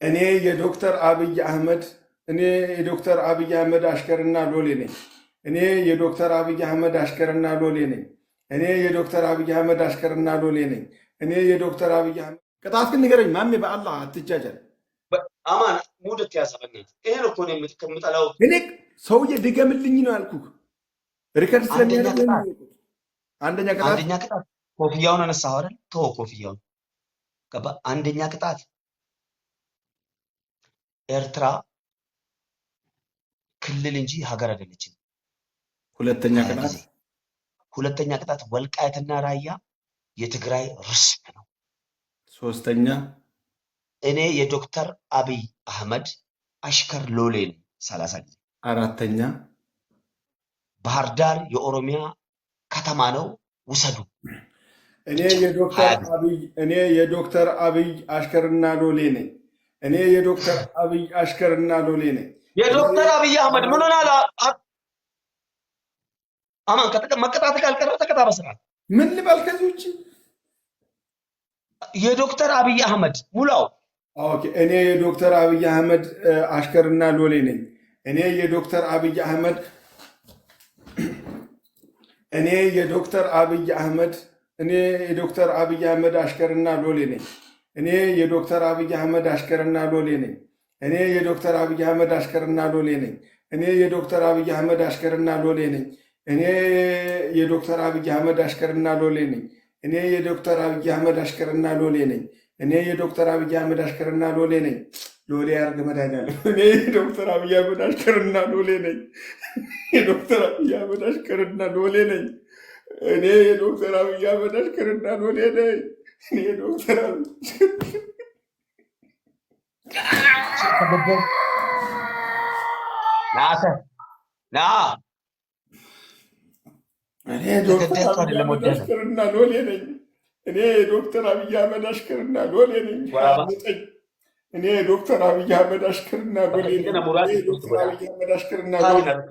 እኔ የዶክተር አብይ አህመድ እኔ የዶክተር አብይ አህመድ አሽከርና ሎሌ ነኝ። እኔ የዶክተር አብይ አህመድ አሽከርና ሎሌ ነኝ። እኔ የዶክተር አብይ አህመድ አሽከርና ሎሌ ነኝ። እኔ የዶክተር አብይ አህመድ። ቅጣት ግን ንገረኝ ማሜ፣ በአላህ አትጃጃል። አማን፣ ሙድ አትያዝ በእናትህ። ይሄን እኮ ነው ከምጠላው። እኔ ሰውዬ ድገምልኝ ነው ያልኩህ። Record አንደኛ ስለሚያደርግ ነው ቅጣት የሚወጡት። አንደኛ ቅጣት። አንደኛ ቅጣት፣ ኮፍያውን አነሳኸው አይደል? ተወው ኮፍያውን። ገባ? አንደኛ ቅጣት፣ ኤርትራ ክልል እንጂ ሀገር አይደለችም። ሁለተኛ 20 ቅጣት። ጊዜ። ሁለተኛ ቅጣት፣ ወልቃይትና ራያ የትግራይ ርስት ነው። ሶስተኛ። እኔ የዶክተር አብይ አህመድ አሽከር ሎሌ ነኝ። 30 ጊዜ። አራተኛ። ባህር ዳር የኦሮሚያ ከተማ ነው፣ ውሰዱ። እኔ ብቻ የዶክተር 20 ጊዜ። አብይ እኔ የዶክተር አብይ አሽከርና ሎሌ ነኝ። እኔ የዶክተር አብይ አሽከርና ሎሌ ነኝ። እኔ የዶክተር አብይ አህመድ ምን ሆናል? አማን፣ መቀጣት ካልቀረ ተቀጣ በስርዓት። ምን ልበል ከዚህ ውጭ? የዶክተር አብይ አህመድ ሙላው። Okay፣ እኔ የዶክተር አብይ አህመድ አሽከርና ሎሌ ነኝ። እኔ የዶክተር አብይ አህመድ እኔ የዶክተር አብይ አህመድ እኔ የዶክተር አብይ አህመድ አሽከርና ሎሌ ነኝ። እኔ የዶክተር አብይ አህመድ አሽከርና ሎሌ ነኝ። እኔ የዶክተር አብይ አህመድ አሽከርና ሎሌ ነኝ። እኔ የዶክተር አብይ አህመድ አሽከርና ሎሌ ነኝ። እኔ የዶክተር አብይ አህመድ አሽከርና ሎሌ ነኝ። እኔ የዶክተር አብይ አህመድ አሽከርና ሎሌ ነኝ። እኔ የዶክተር አብይ አህመድ አሽከርና ሎሌ ነኝ። ሎሌ ያርግ መድኃኒዓለም። እኔ የዶክተር አብይ አህመድ አሽከርና ሎሌ ነኝ። የዶክተር አብይ አህመድ አሽከርና ሎሌ ነኝ። እኔ የዶክተር አብይ አህመድ አሽከርና ሎሌ ነኝ። እኔ የዶክተር አብይ ተገደል ና ና። እኔ የዶክተር ተገደህ እኮ አብይ አይደለም አህመድ ወደህ ነው። አሽከርና ሎሌ ነኝ። እኔ የዶክተር አብይ አህመድ አሽከርና ሎሌ ነኝ። ሀያ ወራባ ዘጠኝ እኔ የዶክተር አብይ አህመድ አሽከርና ሎሌ ነኝ። በከቲገነ እኔ ሙራሲ የዶክተር አብይ አህመድ አሽከርና ሎሌ ታሪና